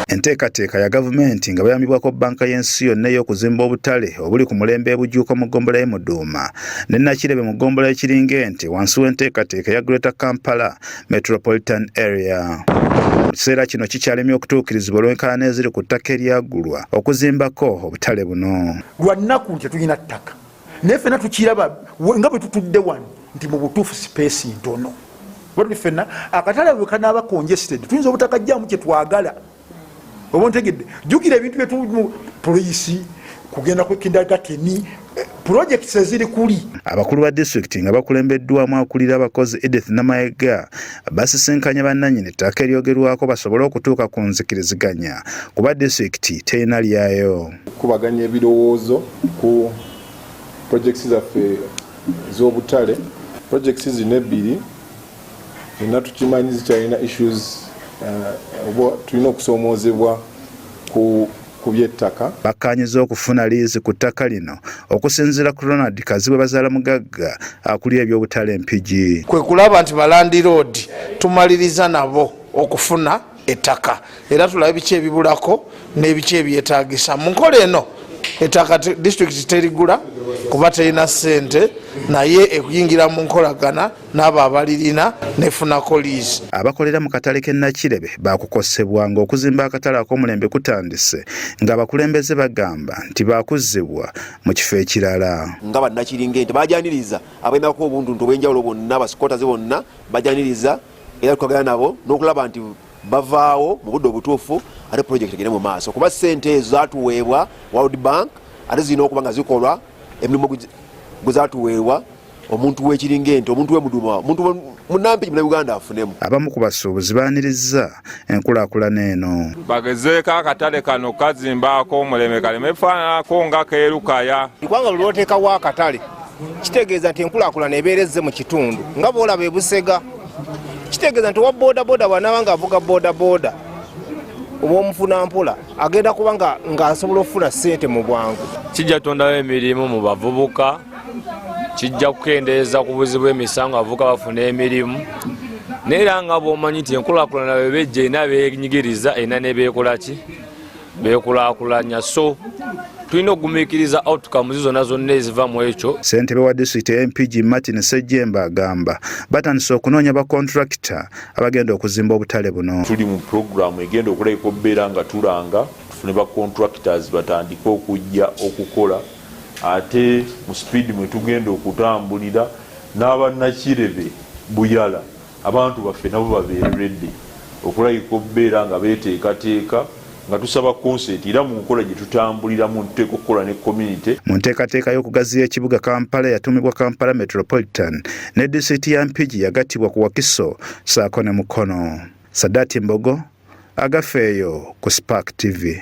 Enteekateeka ya gavumenti nga bayambibwako bbanka y'ensi yonna ey'okuzimba obutale obuli ku mulembe ebujuuko mu ggombolola y'e Muduuma ne Nakirebe mu ggombolola y'e Kiringente wansi w'enteekateeka eya Greater Kampala Metropolitan Area. Mu kiseera kino kikyalemye okutuukirizibwa olw'enkaayana eziri ku ttaka eryagulwa okuzimbako obutale buno. Lwa nnaku nti tetulina ttaka, naye ffenna tukiraba nga bwe tutudde wano nti mu butuufu sipeesi ntono. Oba tuli ffenna akatale bwe kanaaba congested tuyinza obutakajjamu kye twagala. Oba ontegedde? Jjukira ebintu bye tumu poliisi kugenda ku kindergarten, projects eziri kuli. Abakulu ba disitulikiti nga bakulembeddwamu akulira abakozi Edith Namayega basisinkanye bannannyini ttaka eryogerwako basobole okutuuka ku nzikiriziganya kuba disitulikiti terina lyayo. Kukubaganya ebirowoozo ku projects zaffe ez'obutale. Projects zino ebbiri zonna tukimanyi zikyalina issues, oba tulina okusoomoozebwa ku by'ettaka. Bakkaanyizza okufuna liizi ku ttaka lino okusinziira ku Ronald Kazibwe Bazaala Mugagga akulira eby'obutale Mpigi. Kwe kulaba nti balandiroodi tumaliriza nabo okufuna ettaka era tulabe biki ebibulako n'ebiki ebyetaagisa. Mu nkola eno ettaka disitulikiti terigula kuba terina ssente, naye ekuyingira mu nkolagana n'abo abalirina nefunako liizi. Abakolera mu katale k'e Nakirebe baakukosebwa ng'okuzimba akatale ak'omulembe kutandise, ng'abakulembeze bagamba nti baakuzzibwa mu kifo ekirala. Nga bannakiringente bajaniriza abalinako obuntuntu obw'enjawulo bonna, abasikotazi bonna bajaniriza era tukagana nabo n'okulaba nti bavaawo mu budde obutuufu ate project egende mu maaso, kuba ssente ezo zatuweebwa World Bank ate zirina okuba nga zikolwa emirimu gwe zatuweebwa omuntu w'ekiringente, omuntu w'emuduma, omuntu munnampi Munnayuganda afunemu. Abamu ku basuubuzi baanirizza enkulaakulana eno. Bagezeeko akatale kano kazimbaako omuleme kaleme faananako nga keerukaya. Kubanga buli lw'oteekawo akatale kitegeeza nti enkulaakulana ebeera ezze mu kitundu, nga bw'olaba e Busega. Kitegeeza nti owa bodaboda bw'anaaba ng'avuga bodaboda oba omufuna mpola agenda kuba ng'asobola okufuna ssente mu bwangu. Kijja kutondawo emirimu mu bavubuka, kijja kukendeeza ku buzibu bw'emisango, abavubuka bafuna emirimu. Naye era nga bw'omanyi nti enkulaakulana bwe bejja erina beenyigiriza, erina ne beekola ki, beekulaakulanya, so tulina okugumiikiriza outcomes zonna zonna eziva mu ekyo. Ssentebe wa disitulikiti e Mpigi Martin Ssejjemba agamba batandise okunoonya bakontulakita abagenda okuzimba obutale buno. Tuli mu pulogulaamu egenda okulabika okubeera nga tulanga tufune ba contractors batandike okujja okukola, ate mu sipiidi mwe tugenda okutambulira n'abannakirebe Buyala abantu baffe nabo babeere ready okulabika okubeera nga beeteekateeka, nga tusaba consent era mu nkola gye tutambuliramu tuteeka okukola ne community. Mu nteekateeka y'okugaziya ekibuga Kampala eyatuumibwa Kampala Metropolitan ne disitulikiti ya Mpigi yagattibwa ku Wakiso ssaako ne Mukono. Sadat Mbogo, Agafeeyo ku Spark TV.